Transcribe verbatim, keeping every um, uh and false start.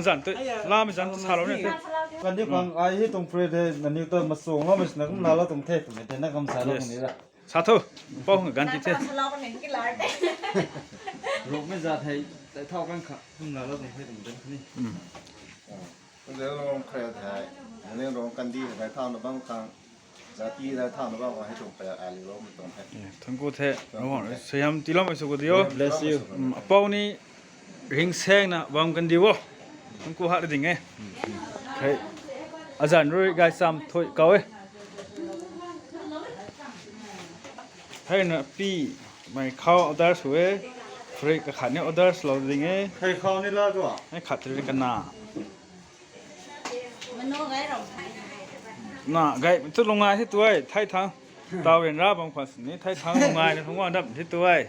Zan tu, lam zan tu salou ni. Kan di khang ai hei tuang pre de, nangniw ta masuang lou mei sina kum laalou tuang the, twmei tei na kam salou ni ra. Sa thu, pou hang gan ti the. Ruk mei zat hei, tei thau kan kha, kum laalou tuang the twmei tei ni. Zero rong kre thei, zero rong kan di thei thau na bam khang, zati thei thau na bam khang hei tuang pe ali lou mei tuang the. Thank you the. Suaihiam tiilou mei sw ku dio. Bless you. Apou ni ringsaengna bam kan di o. Thank you hat ding e. Hei. Azan rui gaychamv thui kau e. Hei na pi mei khou order sw e. Free kakhat ni order lou ding e. Hei khou ni la tu. Hei khat ri kana. Na gay tu lung ngai the tu e, thei thang. Tau ryanra bam khwan sini thei thang lung ngai na thungc guang dap the tu e.